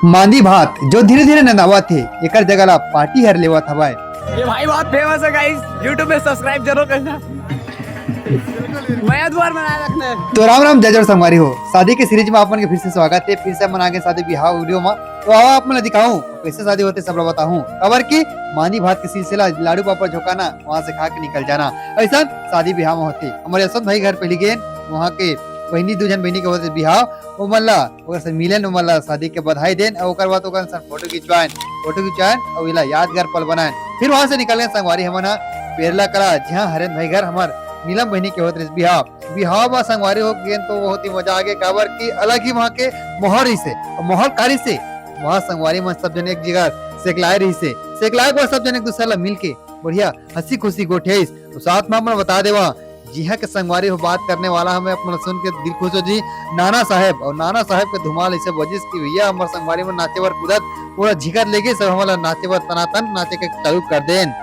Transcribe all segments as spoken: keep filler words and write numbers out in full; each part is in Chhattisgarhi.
मांदी भात जो धीरे धीरे नंदावत हे, एकर जगह ला पार्टी हर लेवत हवय। ये भाई बहुत फेमस है गाइस, YouTube में सब्सक्राइब जरूर करना। मया दुआर बनाए रखना। तो राम राम, जय जोहार संगवारी हो। शादी के सीरीज में आप मन के फिर से स्वागत है। फिर से मन आगे शादी बिहाव वीडियो में। तो आवा आप मन ला दिखाऊं कैसे शादी होथे, सब ला बताहूं। काबर कि मांदी भात के सिलसिला, लाडू पापड़ झोंकाना, वहां से खा के निकल जाना, ऐसा शादी बिहाव में होथे। हमारे यशवंत भाई घर पहली गेन, वहां के बहिनी, दू झन बहिनी के होथे बिहाव, ओमन ला ओकर से मिलेन, ओमन ला शादी के बधाई देन, अउ ओकर बाद ओकर संग फोटो खिंचवाएन, फोटो खिंचवाएन अउ एला यादगार पल बनाएन। फिर वहां से निकल गए संगवारी हमन ह पेरला कला, जिहां हरेंद्र भाई घर हमर नीलम बहिनी के होत रहिस बिहाव। बिहाव म संगवारी हो गेन तो बहुत ही मजा आ गे, काबर कि अलग ही वहां के माहौल रहिसे। अउ माहौल का रहिसे, वहां संगवारी मन सब जन एक जगह सेकलाए रहिसे। सेकलाए के बाद सब जन एक दूसर ला मिलके बढ़िया हंसी खुशी गोठियाइस। तो साथ में हमन बता देवा, जिहां के संगवारी हो बात करने वाला हमें अपन सुन के दिल खुश हो जी, नाना साहेब। और नाना साहेब के धुमाल ऐसे बजिस कि भैया हमर संगवारी मन नाचे बर कूदत पूरा झिकत ले गिस, सब हमन ला नाचे बर तनातन नाचे के चालू कर देन।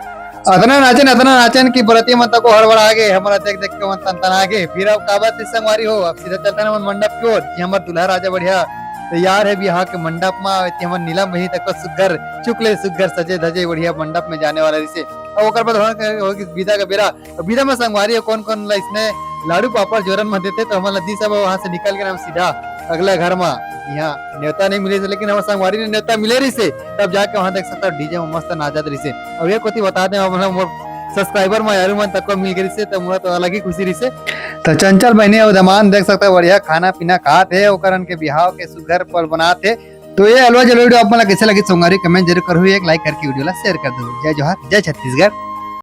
अतना नाचन, अतना नाचन कि बरती मन तको हड़बड़ा गे, हमरा देख देख के मन तनतन आ गे। फिर अब काबर से संगवारी हो, अब सीधा चलते हमन मंडप की ओर, कि हमर दूल्हा राजा बढ़िया तैयार है बिहाव के मंडप में। हमर नीलम बहिनी तको सुग्घर चुकले सुग्घर सजे धजे बढ़िया मंडप में जाने वाला रहिसे। अब ओकर बाद हो, हो, विदा का बेरा। अब विदा में संगवारी हो, कौन कौन ला इसने लाडू पापड़ जोरन में देथे, तो हमन ला दिस अब वहां से निकल के हम सीधा अगला घर में। यहाँ न्योता नहीं मिले से, लेकिन हमर संगवारी ने न्योता मिले रहिसे, तब जाके वहां देख सकता डीजे में मस्त नाचत रहिसे। अब ये कोती बता दे, हमन मोर सब्सक्राइबर में यारू मन तक मिल गए रहिसे, तो मोला तो अलग ही खुशी रहिसे। तो चंचल बहिनी अउ दमान देख सकता बढ़िया खाना पीना खात हे, ओकरन के बिहाव के सुघर पल बनात हे। तो ये अलवा जलवा वीडियो आप मन ला कैसे लगी संगवारी, कमेंट जरूर करहु, एक लाइक करके वीडियो ला शेयर कर दो। जय जोहार, जय छत्तीसगढ़।